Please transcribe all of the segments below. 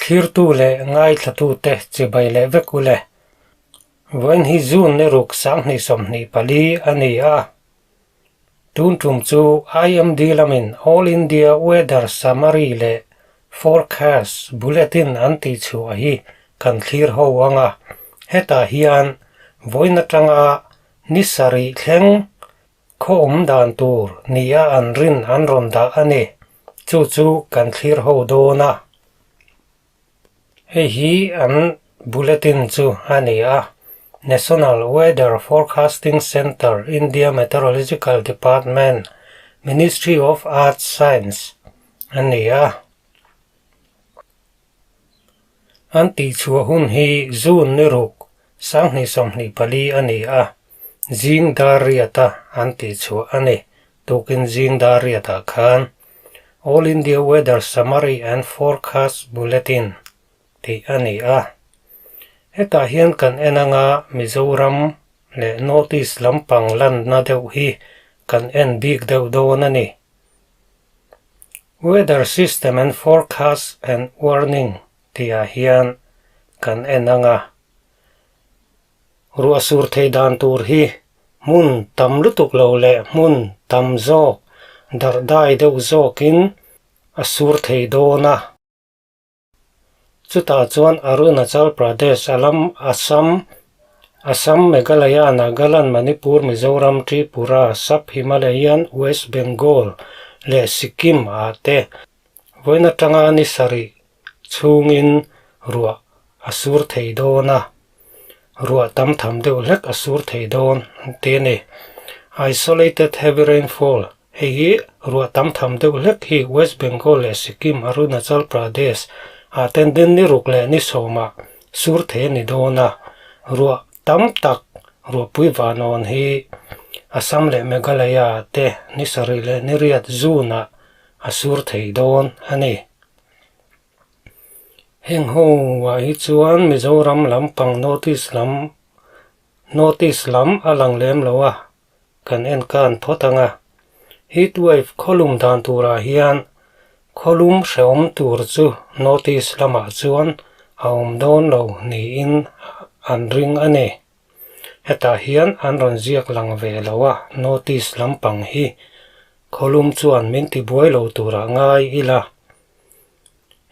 Thlirtu leh ngaithlatute chibai leh vek u le. Vawiin hi June ni ruk 2024 a ni a. Tun tum chu IMD lamin All India Weather Summary leh Forecast Bulletin an tihchhuah hi kan thlir ho ang a. Hetah hian vawiin atanga ni sarih thleng Khaw awm dan tur nia an rin an rawn dah a ni. Chu chu kan thlir ho dawn a. Hei hi an bulletin chu a ni a, National Weather Forecasting Centre, India Meteorological Department, Ministry of Earth Science a ni a. An tihchhuah hun hi June ni ruk, 2024 a ni a, zing dar riata an tihchhuah a ni. Tukin zing dar riatah khan All India Weather Summary and Forecast Bulletin tih a ni a. Hetah hian kan en anga Mizoram leh North East lampang lanna deuh hi kan en bik deuh dawn a ni. Weather System and Forecast and Warning tihah hian kan en ang a, ruah sur thei dan tur hi hmun tam lutuk lo leh hmun tam zawk darh dai deuh zawkin a sur thei dawn a. Chutah chuan Arunachal Pradesh, Alam, Assam, Assam, Meghalaya, Nagaland, Manipur, Mizoram, Tripura, Sub-Himalayan, West Bengal leh Sikkim ah te vawiin atanga ni sarih chhungin ruah a sur thei dawn a, ruah tam tham deuh hlek a sur thei dawn ti a ni. Isolated heavy rainfall Hei hi ruah tam tham deuh hlek hi West Bengal leh Sikkim, Arunachal Pradesh ah ten din ni ruk leh ni sawmah sur thei a ni dawn a, ruah tam tak ruahpui vanawn hi Assam leh Meghalaya ah te ni sarih leh ni riat June ah a sur thei dawn a ni. Heng ho ah hi chuan Mizoram lampang North East lam North East lam a lang lem lo a. Kan en kan phawt ang a, heat wave khawlum dan turah hian khawlum hrehawm tur chu North-East lamah chuan a awm dawn lo niin an ring a ni. Hetah hian an rawn ziak lang ve lo a, North-East lampang hi khawlum chuan min tibuai lo turah ngai ila.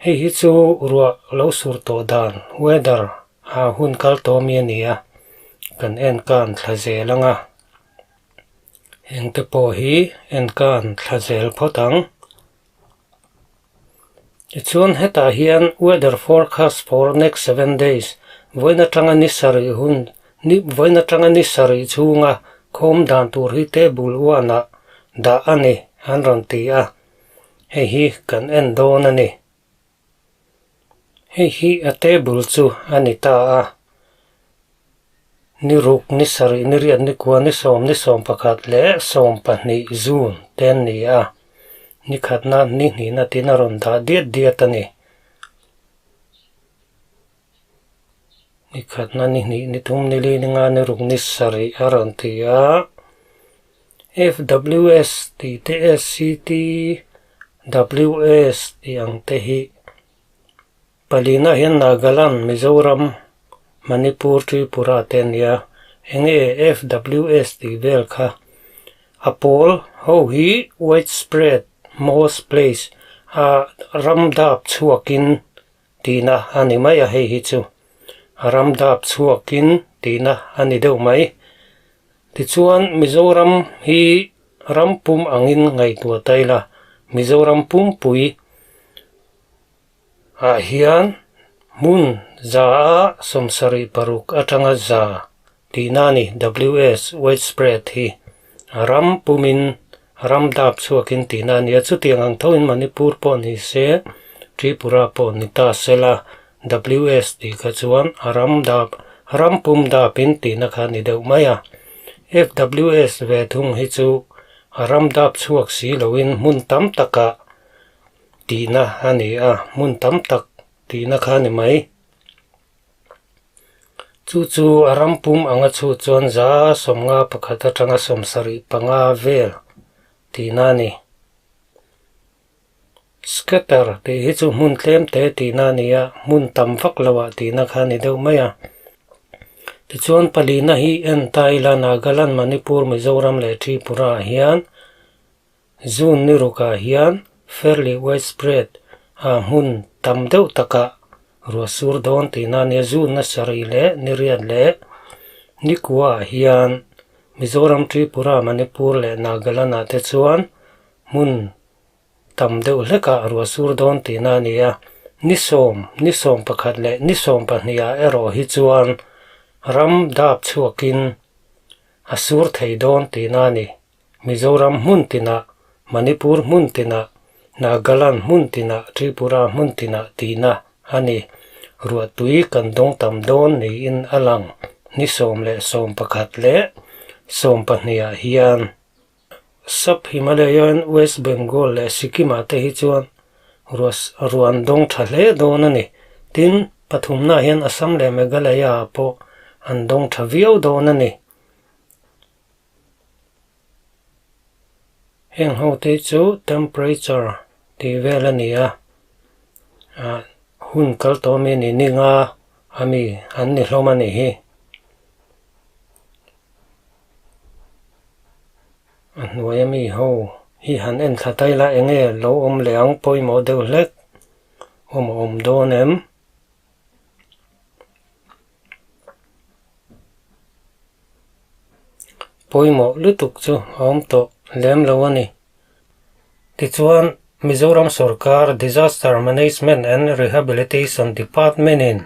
Hei hi chu ruah lo sur tawh dan, weather, a hun kal tawh mi a ni a, kan en kan thla zel ang a, engte pawh hi en kan thla zel phawt ang. Tichuan hetah hian weather forecast for next seven days vawiin atanga ni sarih hun ni vawiin atanga ni sarih chhunga khawm dan tur hi table one ah dah a ni an rawn ti a. Hei hi kan en dawn a ni. Hei hi a table chu a ni ta a. Ni ruk, ni sarih, ni riat, ni kua, ni sawm, ni sawm pakhat leh sawm pahnih June te an ni a. Ni khatna, ni hnihna tiin a rawn dah diat diat a ni. Ni khatna, ni hnih, ni thum, ni li, ni nga, ni ruk, ni sarih a rawn ti a. FWS tih te SCT WS tih ang te hi palina hian Nagaland, Mizoram, Manipur, Tripura te a ni a. Enge FWS tih vel kha a pawl ho hi widespread most place a ram dap chhuakin Tihna a ni mai a, hei hi chu a ram dap chhuakin tihna a ni deuh mai. Tichuan Mizoram hi ram pum angin ngaihtuah ta ila, Mizoram pumpui ah hian hmun za a 76 atanga za tihna a ni, WS, widespread, hi a ram pumin Ram dap chhuakin tihna a nia, chutiang ang thoin Manipur pawh ni se, Tripura pawh ni ta sela, WS tih kha chuan a ram dap, ram pum dapin tihna kha a ni deuh mai a. FWS ve thung hi chu a ram dap chhuak si loin hmun tam takah tihna a ni a, hmun tam tak tihna kha a ni mai. Chu chu a ram pum anga chhut chuan za 51 atanga 75 vel tihna a ni. Scatter tih hi chu hmun tlem te tihna a ni a, hmun tam vak lo ah tihna kha a ni deuh mai a. Tichuan palina hi en ta ila Nagaland, Manipur, Mizoram leh Tripura ah hian June ni rukah hian fairly widespread ah hmun tam deuh takah ruah sur dawn tihna a nia. June na sarih leh ni riat leh ni kua ah hian Mizoram, Tripura, Manipur leh Nagaland ah te chuan hmun Tam deuh hlekah ruah sur dawn tihna a ni a, ni sawm, ni 11 leh ni 12 ah erawh hi chuan ram dap chhuakin a sur thei dawn tihna a ni. Mizoram hmun tinah, Manipur hmun tinah, Nagaland hmun tinah, Tripura hmun tinah tihna a ni. Ruah tui kan dawng tam dawn niin a lang ni 10 leh 11 leh 12 ah hian. Sub Himalayan West Bengal leh Sikkim ah te hi chuan ruah an dawng tha hle dawn a ni. Tin, pathumna hian Assam leh Meghalaya ah pawh an dawng tha viau dawn a ni. Heng ho te chu temperature tih vel a ni a, ah hun kal tawh ami a ni ninga ami an ni hlawm a nih hi. A hnuai ami ho hi han en thla ta ila eng nge lo awm leh ang pawimawh deuh hlek awm a awm dawn em? Pawimawh lutuk chu a awm tawh lem lo a ni. Tichuan Mizoram sorkar Disaster Management and Rehabilitation Department in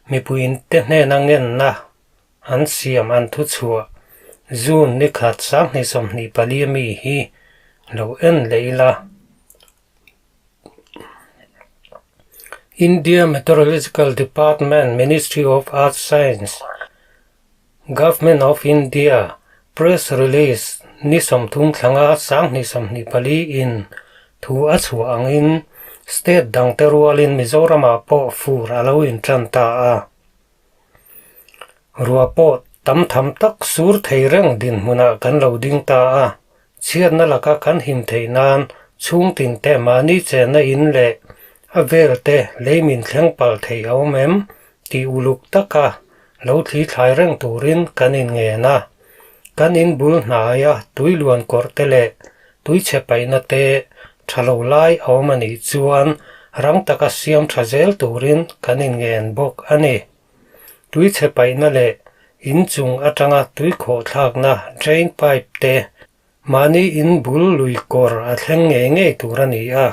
mipuinte hnena ngenna An siam an thu chhuah June ni khat 2024 ami hi lo en leh ila. India Meteorological Department Ministry of Earth Science Government of India Press Release ni 30 thlanga 2024 in thu a chhuah angin State dangte rualin Mizoramah pawh fur a lo intan ta a. Ruah pawh tam tham tak sur thei reng dinhmunah kan lo ding ta a, chhiatna laka kan him theih nan chhungtin te mahni chenna in leh a vel te lei min thleng palh thei a awm em tih uluk taka lo thli thlai reng turin kan inngen a. Kan in bul hnaia tui luan kawrh te leh tui chhe paihna te tha lo lai a awm a nih chuan rang taka siam tha zel turin kan inngen bawk a ni. Tui chhe paihna leh inchung atanga tui khawh thlakna drain pipe te mahni in bul lui kawr a thleng ngei ngei tur a ni a,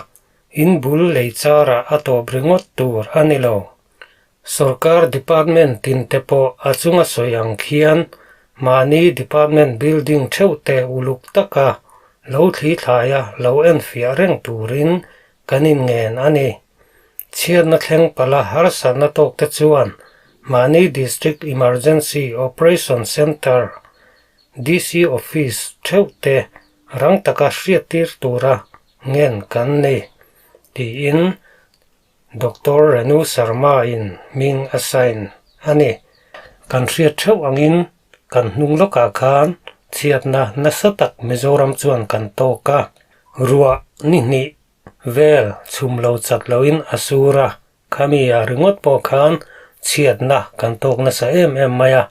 in bul lei charah a tawp ringawt tur a ni lo. Sorkar department tin te pawh a chunga sawi ang khian mahni department building theuh te uluk taka lo thli thlaia lo enfiah reng turin kan inngen a ni. Chhiatna thleng pala harsatna tawk te chuan mahni District Emergency Operation Centre, DC Office, theuh te rang taka hriattir tura ngen kan ni, tiin Doctor Renu Sharma in hming a sign a ni. Kan hriat theuh angin kan hnung lawkah khan chhiatna nasa tak Mizoram chuan kan tawk a, ruah ni hnih vel chhum lo chat loin a sur a, khami ah ringawt pawh khan chhiatna kan tawk nasa em em mai a.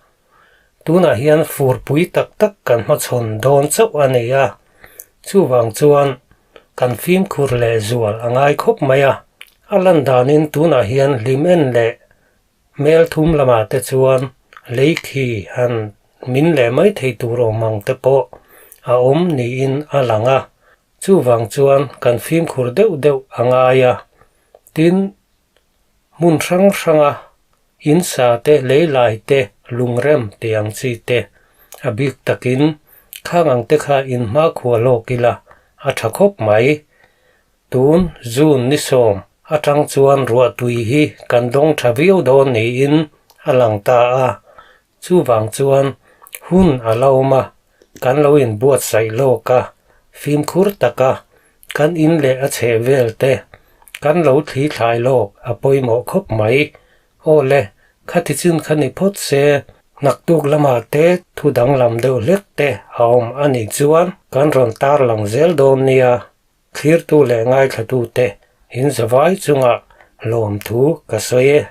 Tunah hian furpui tak tak kan hmachhawn dawn chauh a ni a, chuvang chuan Kan fimkhur leh zual a ngai khawp mai a, a lan danin tunah hian hlim en leh hmel thum lamah te chuan lei khi han min leh mai thei tur awm ang te pawh a awm niin a lang a, chuvang chuan kan fimkhur deuh deuh a ngai a, tin hmun hrang hranga in sa te lei lai te lungrem tih ang chi te a bik takin khang ang te kha in hmakhua lawk ila a tha khawp mai. Tun June ni 10 atang chuan ruahtui hi kan dawng tha viau dawn niin a lang ta a, chuvang chuan hun a la awm a, kan lo inbuatsaih lawk a, fimkhur taka kan in leh a chheh vel te kan lo thli thlai lawk a pawimawh khawp mai. Aw le, khati chin kha ni phawt se, naktuk lamah te thu danglam deuh hlek te a awm a nih chuan kan rawn tarlang zel dawn nia, thlirtu leh ngaithlatu te. In zavai chungah lawmthu ka sawi e.